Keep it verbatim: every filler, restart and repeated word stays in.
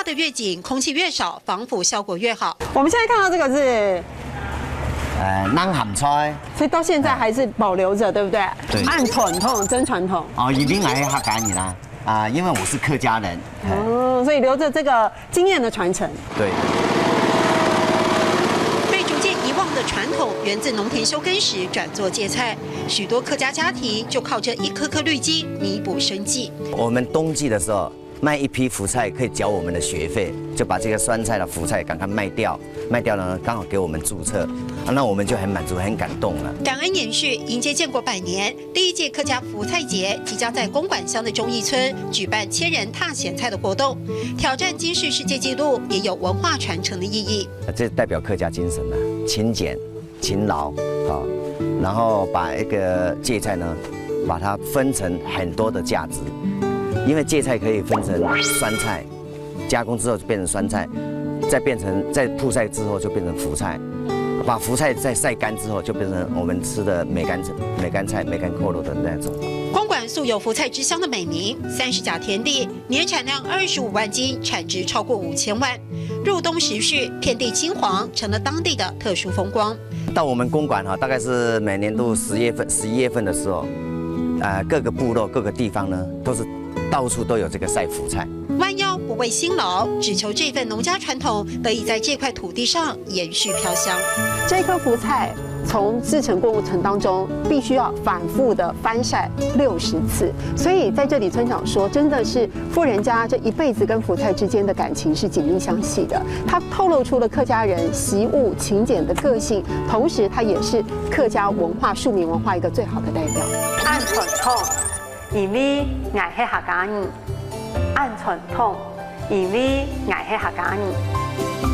得越紧，空气越少，防腐效果越好。我们现在看到这个是，呃，冷鹹菜，所以到现在还是保留着，对不对？对。恁傳統，真傳統。哦，一定愛客家人啊，啊，因為我是客家人。哦，所以留着这个经验的传承。对。被逐渐遗忘的传统，源自农田休耕时转做芥菜，许多客家家庭就靠这一颗颗绿金弥补生计。我们冬季的时候，卖一批福菜可以缴我们的学费，就把这个酸菜的福菜赶快卖掉，卖掉呢，刚好给我们注册，啊，那我们就很满足、很感动了。感恩延续，迎接建国百年，第一届客家福菜节即将在公馆乡的忠义村举办千人踏咸菜的活动，挑战金氏世界纪录，也有文化传承的意义。这代表客家精神啊，勤俭、勤劳啊，然后把一个芥菜呢，把它分成很多的价值，因为芥菜可以分成酸菜，加工之后就变成酸菜，再变成再曝晒之后就变成福菜，把福菜再晒干之后就变成我们吃的梅干梅干菜、梅干扣肉的那种。公馆素有福菜之乡的美名，三十甲田地年产量二十五万斤，产值超过五千万。入冬时序，遍地金黄，成了当地的特殊风光。到我们公馆哈，大概是每年度十月份、十一月份的时候，呃，各个部落、各个地方呢，都是到处都有这个晒福菜。弯腰不畏辛劳，只求这份农家传统得以在这块土地上延续飘香。这棵福菜从制成过程当中，必须要反复的翻晒六十次，所以在这里村长说，真的是富人家这一辈子跟福菜之间的感情是紧密相系的。它透露出了客家人惜物勤俭的个性，同时它也是客家文化、庶民文化一个最好的代表。恁傳統，因為𠊎係客家人；恁傳統，因為𠊎係客家人。